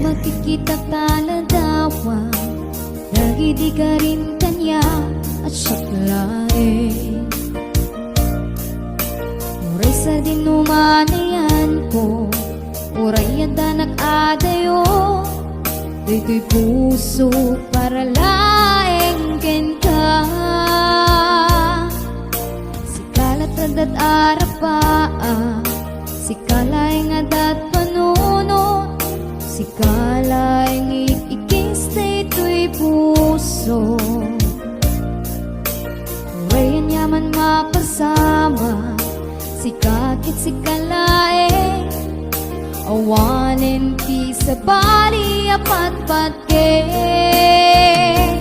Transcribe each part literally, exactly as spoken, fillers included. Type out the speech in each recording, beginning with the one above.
Makikita taladawa dagidi karim kaniak a siak laeng. Uray sadin umanayanko, uray addanak adayo, daytoy puso para laeng kenka. Sika la ti adda ti arapaak, sika laeng adda ti panunot, sika laeng ik-ikis daytoy puso. Uray aniaman mapasama, sika ket sika laeng. Awanen ti sabali a patpat ket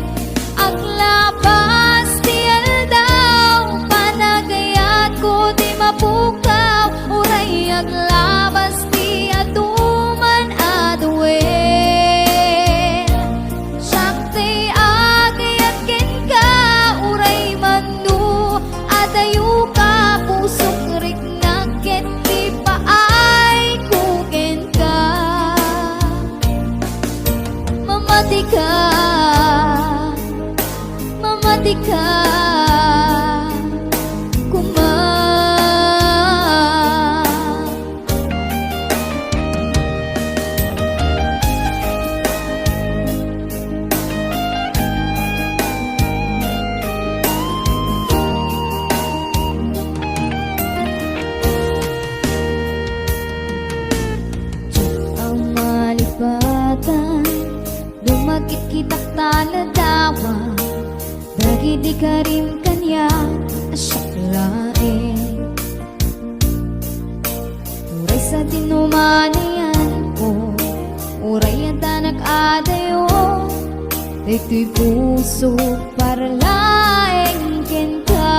aglabas ti aldaw, panagayatko ti mapukaw, uray aglabas ti adu man a duel. Siak ti agayat kenka, uray mano adayoka, pusok riknak ket ti paayko kenka. Mamatika, mamatika koma. Diak a malipatan, no makitkitak taladawa dagidi karim kaniak a siak laeng. Uray sadin umanayanko, uray addanak adayo, daytoy puso para laeng kenka.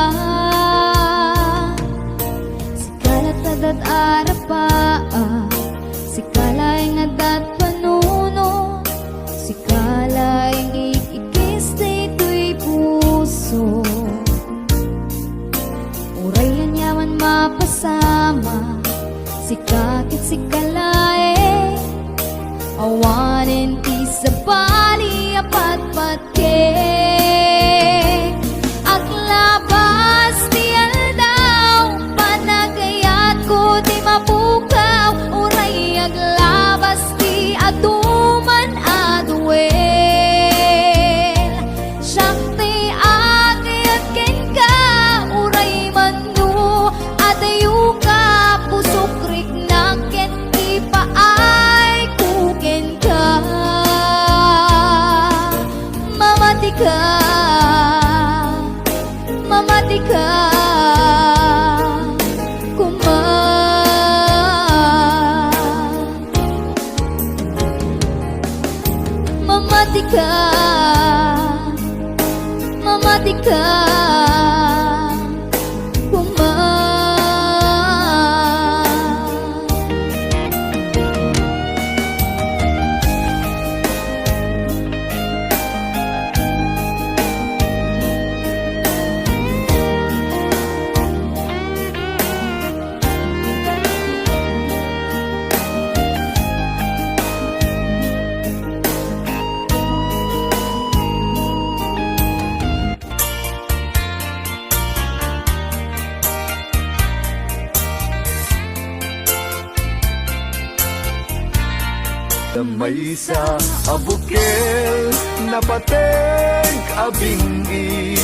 Sika la ti adda ti arapaak, sika laeng adda ti panunot, sika laeng ik-ikis daytoy puso. Uray aniaman mapasama, sika ket sika laeng. Awanen ti sabali a patpat ket aglabas ti aldaw, panagayatko ti mapukaw, uray aglabas ti adu man a duel. Siak ti agayat kenka, uray mano adayoka, pusok riknak ket ipaayko kenka. Mamatika, mamatika koma. Mamatika, mamatika koma. Maysa a bukel napateg a bing-i.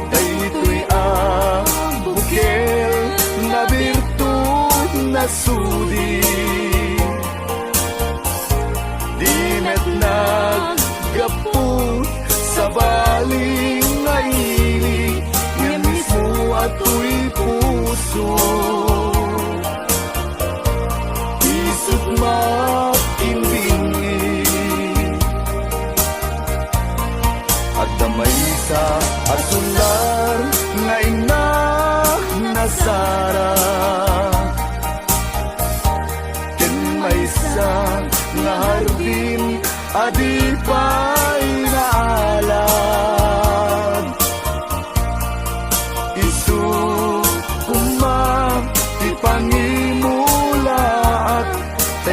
Daytoy a bukel nabirtud nasudi. Di met naggapu sabali nga ili, ngem mismo a toy puso. Isut' makimbing-i. Adda maysa a sular nga innak nasara, ken maysa nga hardin a di pay naalad. Isu koma ti pangimulaak, ta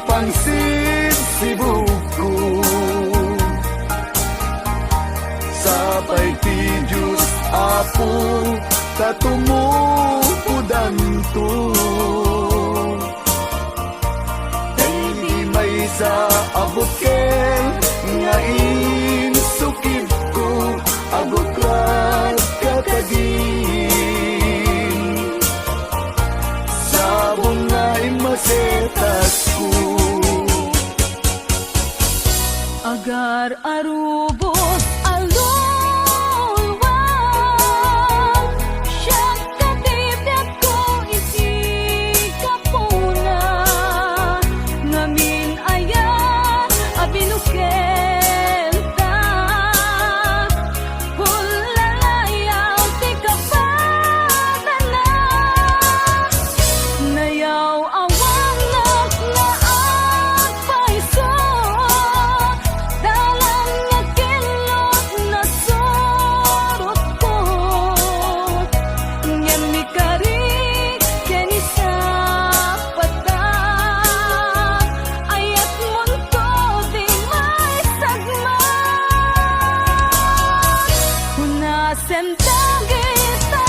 Pangsirsibugko. Sapay ti Dios, Apo, ta tumuodanto. Daydi maysa a bukel nga insukibko, aguklat ka kadin. Sabong nga immasetasko. Agar-arubos a luluan, siak ket ti biagko iti gapuna, ngamin aya a binukelta, bullalayaw ti kapadana. Nayaw-awangnak nga agpayso, dalan nga kinlot nasurotko, ngem mikarik ken isapattak, ayatmonto ti maisagmam. Hunasen dagita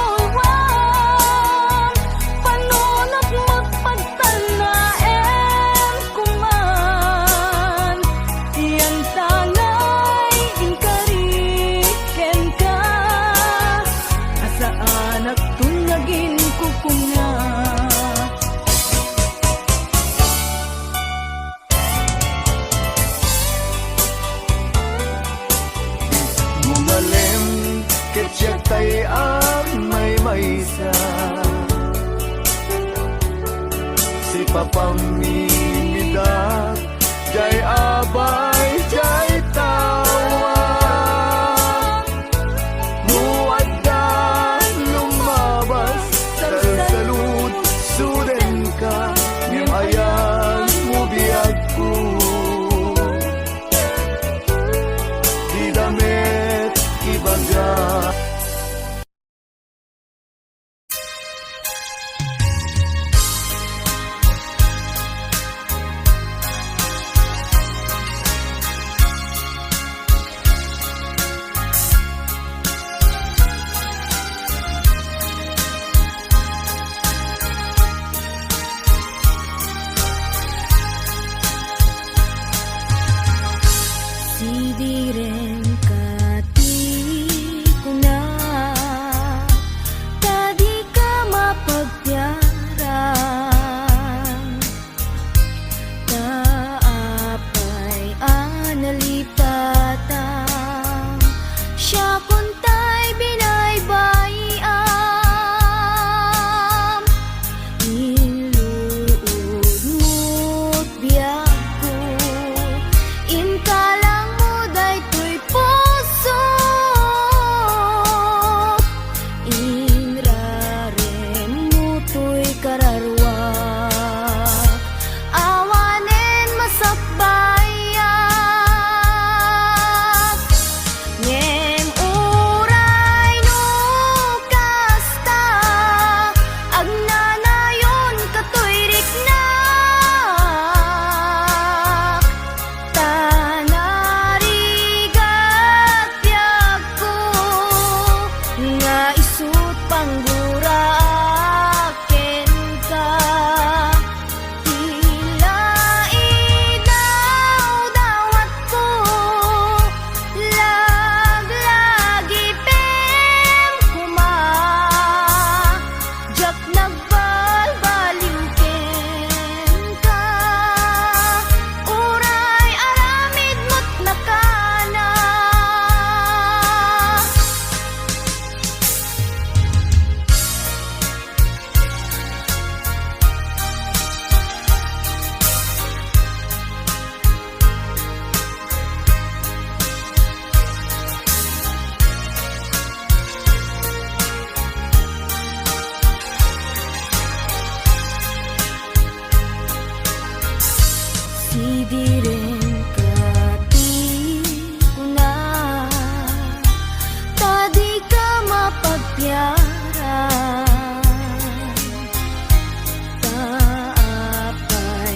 luluan, panunot met pagtanaem kuman, yantangay inkari kenka, a saanakton nga ginkukunga. Bumalem ket siak tay agmaymaysa. Sipapamimidak, jay abay, jay tawa. No adda lumabas, salsalud, sudenka, ngem ayanmo biagko. Dida met ibaga. Sidirenka ti kuna, ta dika mapagpiara. Ta apay a nalipatan, siakon tay binaybay-am. Inluod mo't biagko, inkalangmo daytoy puso. Inraremmo toy kararua, awanen masakbayak. Ngem uray no kasta, agnanayon katoy riknak. Ta narigat biagko nga isut' pangguraak kenka. Ti laid nga awdawatko, laglagipem koma. Diak nagbalbaliw kenka, uray aramid met nakana. Sidirenka ti kuna, ta dika mapagpiara. Ta apay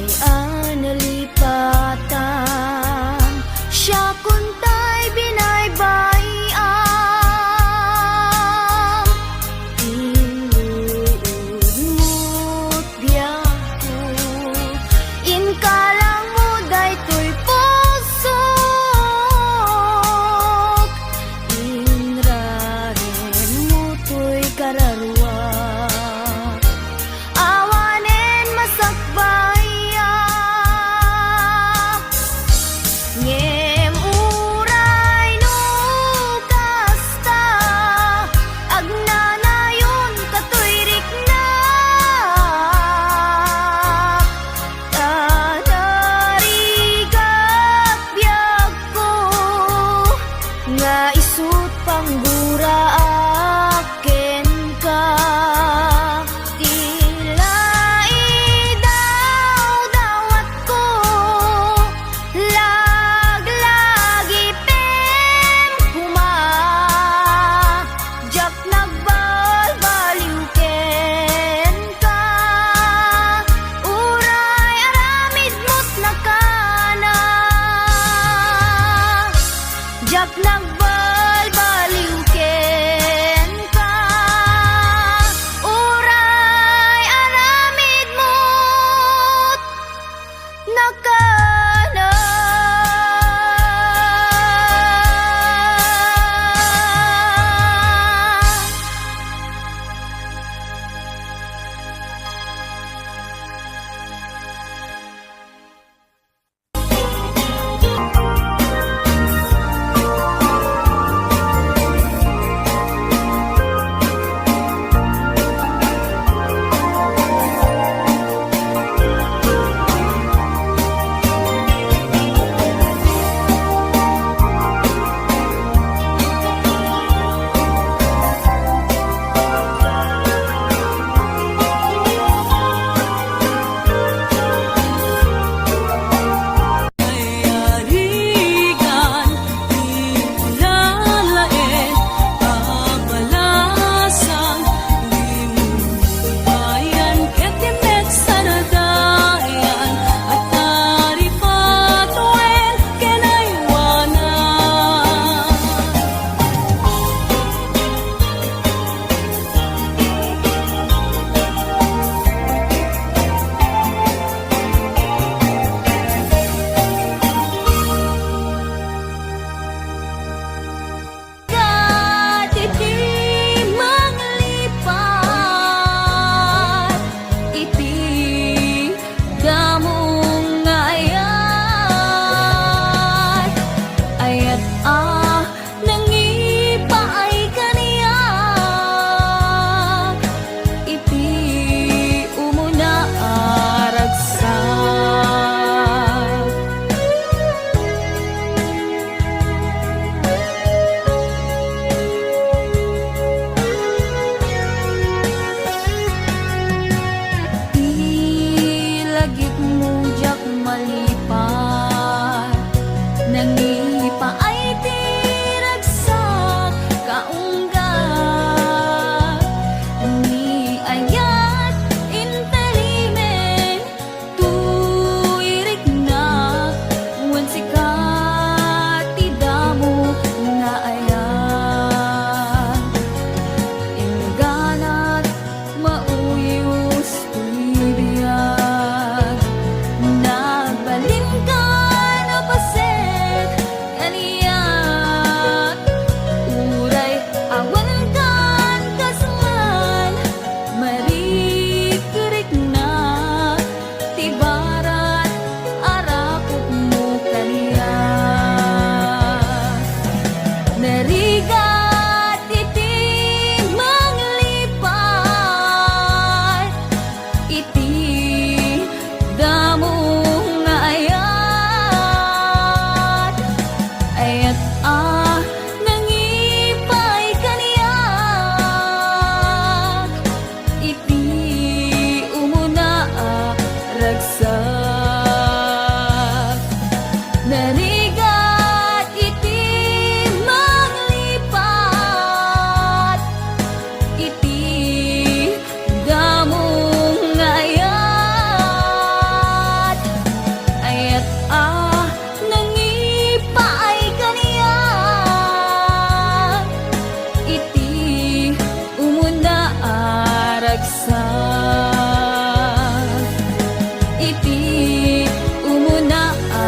Ti umuna a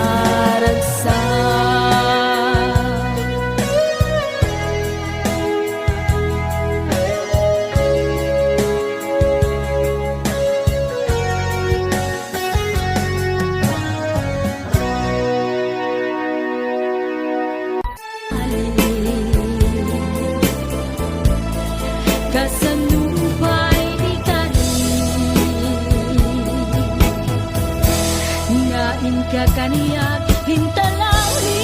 ragsak. Kasano pay ti kari nga inka kaniak intalaw ni?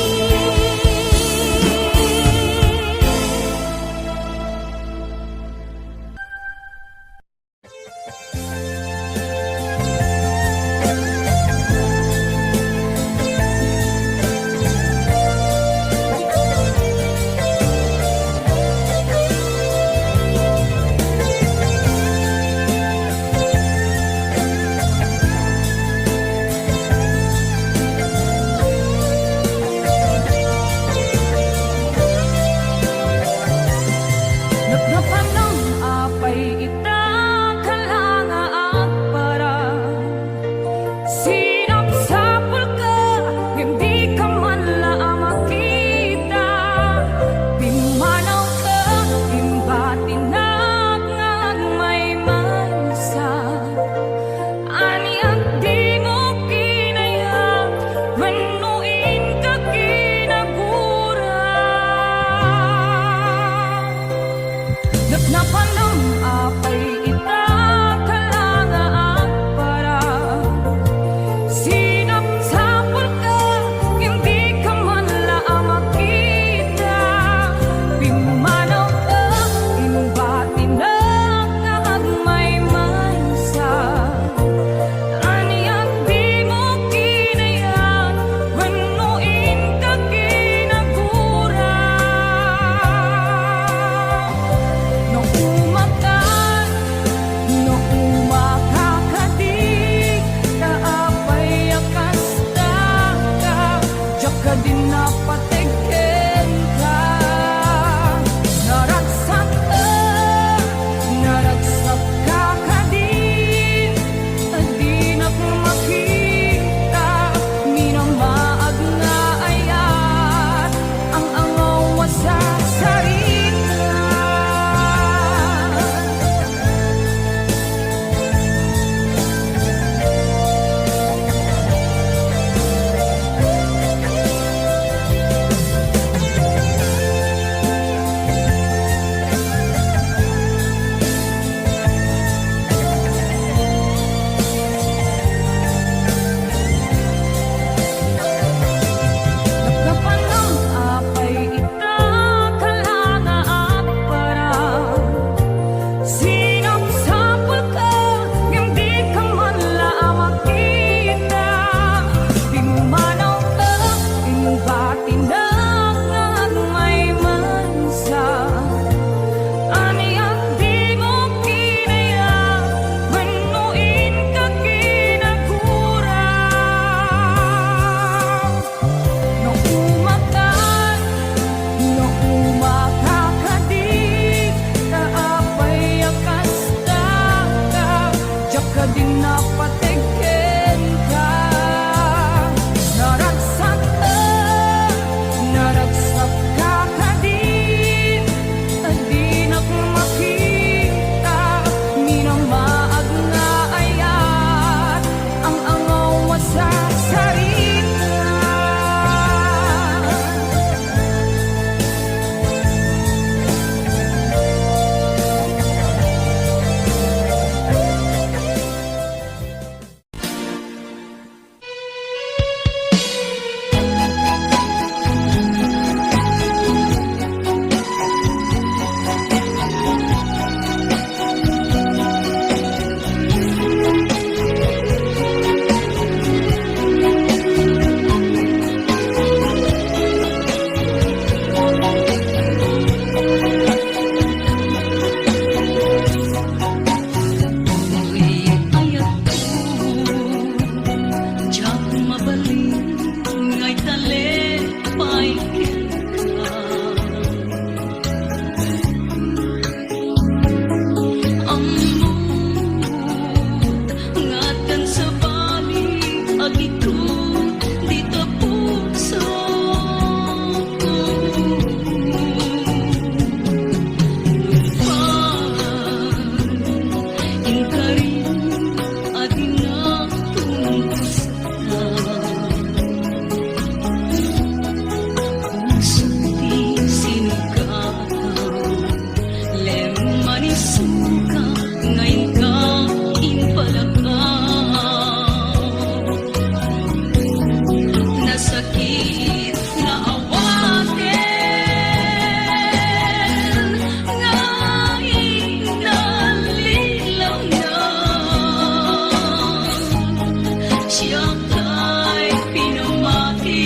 Siak tay pinamati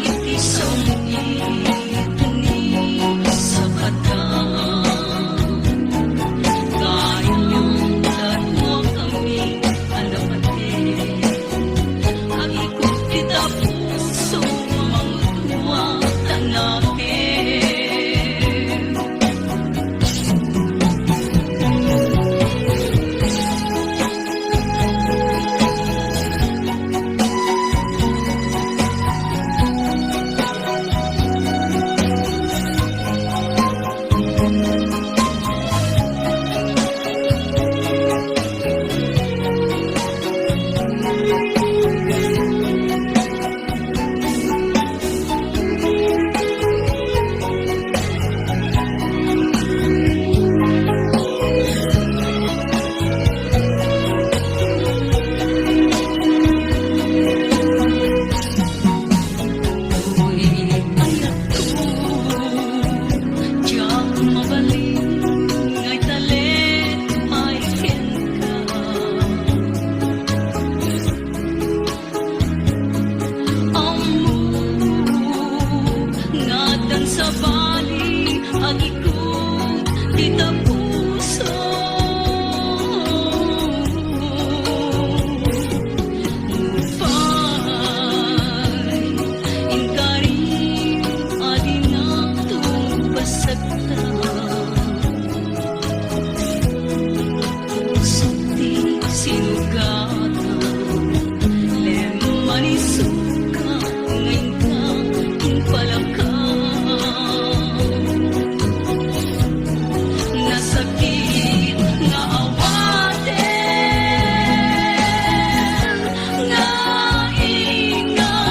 iti sangit ni Sabatan. Kayam taduakami a napateg. Agikut ti tapuso, mangudua ta nakem. Diak mabalin nga italek pay kenka. Ammo nga addan sabali, agikut ti tapuso. Nupay inkari a dinakto pasagta. Pusok ti sinugatan, lem manisuka nga inka impalakaw. Nasakit nga awaten nga ingalilangdan.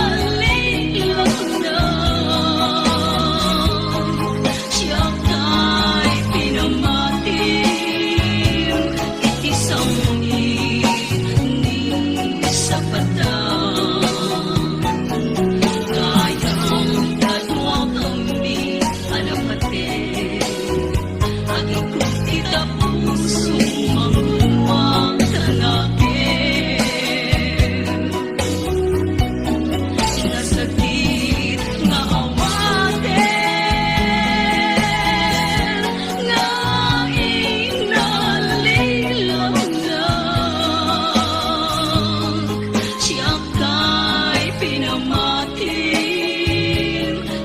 Siak tay pinamatim iti sangit ni Sabatan. Kayam taduakami a napateg. Agikut ti tapuso, mangumang ta nakem. Nasakit nga awaten nga inalilawnak. Siak tay pinamatim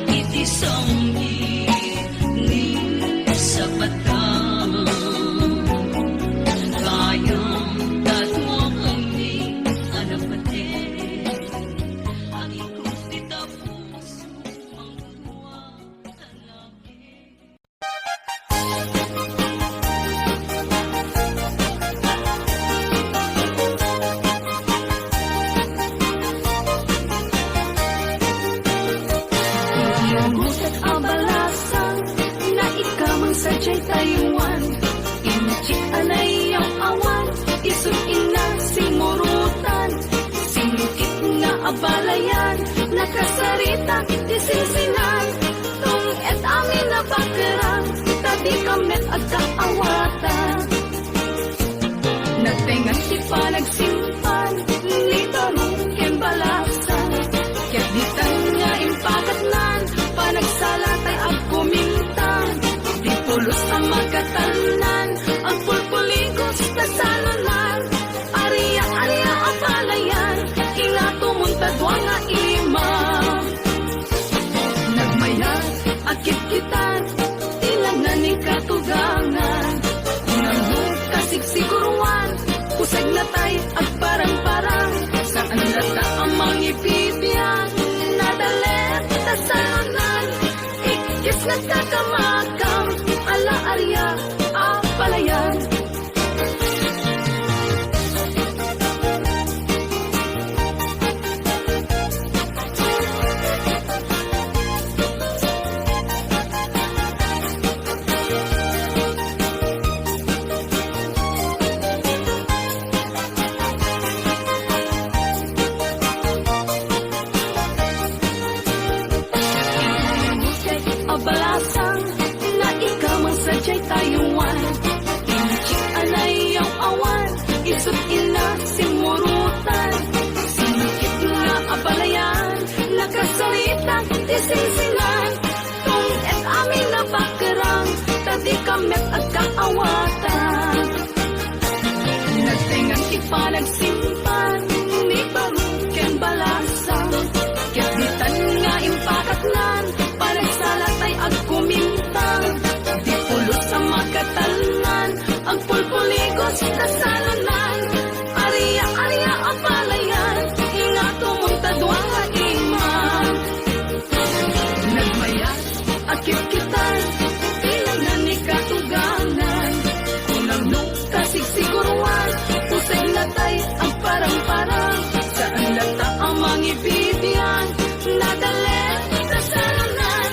iti sangit ni Sabatan. Kayam taduakami a napateg. Agikut ti tapuso, mangudua ta nakem. Iti amutek a balasan, naikamang sadiay Taiwan. Inchik a nayaw-awan, isu inna simurutan. Singkit nga abalayan, nakasarita iti sinsinan. Tunged amin a bakeran, ta dika met agkaawatan. Nagtengnga ti panagsimpan ni Barong ken Balasan, ket ditan nga impakatnan, panagsala tay agkumintan. Di pulos a makatalnan, agpulpuligos ta salunan. Aria, aria a balayan, ingatumon ta dua nga imam. Nagmayat a kitkitan ti langna ni katugangan. Kunam no kasigsiguruan, kusagna tay agparangparang. Saan latta a mangibibiag, nadalem ta salunan. Ikkis nga kakamakam, ala aria a balayan. Abalasa Singsingan, tunged amin a pakerang, ta dika met agkaawatan. Nagtengan ti panagsimpan, ni barok ken balasang. Ket ditan nga impakatnan, panagsala tay agkuminta. Di pulos a makatalnan, agpulpuligos kasalanan. Aria, aria a balayan, ingatumon ta dua nga ima. Nagmayat a kitkitan, bilang na ni katuganan. Kunam no kasigsiguruan, usay natay agparang-parang. Saan nata a mangibidian, nadalem kasalanan.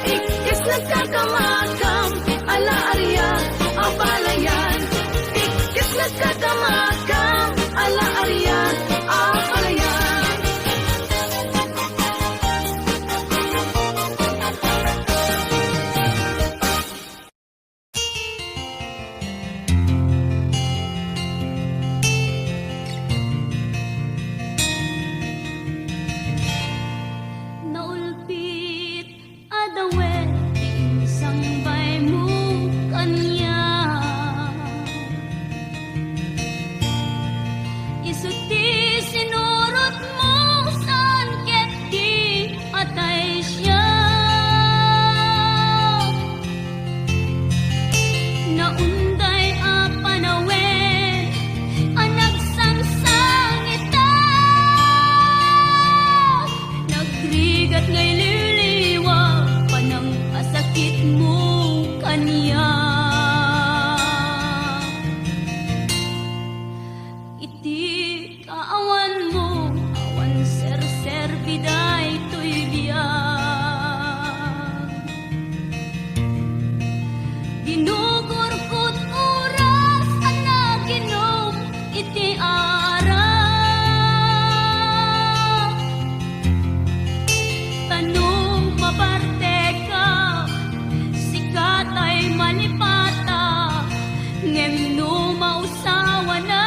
Ikkis nagkakamakam, ala aria a balayan. Ikkis nagkakamakam, ala aria a balayan. Naulpit a dawet ti insangbaymo kaniak. Isu ti sinurotmo saan ket di patay siak. Naunday a panawen a nagsangsang ita. Nagrigat nga ililiwa, panangpasakitmo kaniak. Iti kaawanmo, awan serserbi daytoy biag. Ginugurkot oras a naginom iti arak. Ta no maparteka, sika tay malipata, ngem no mausawana,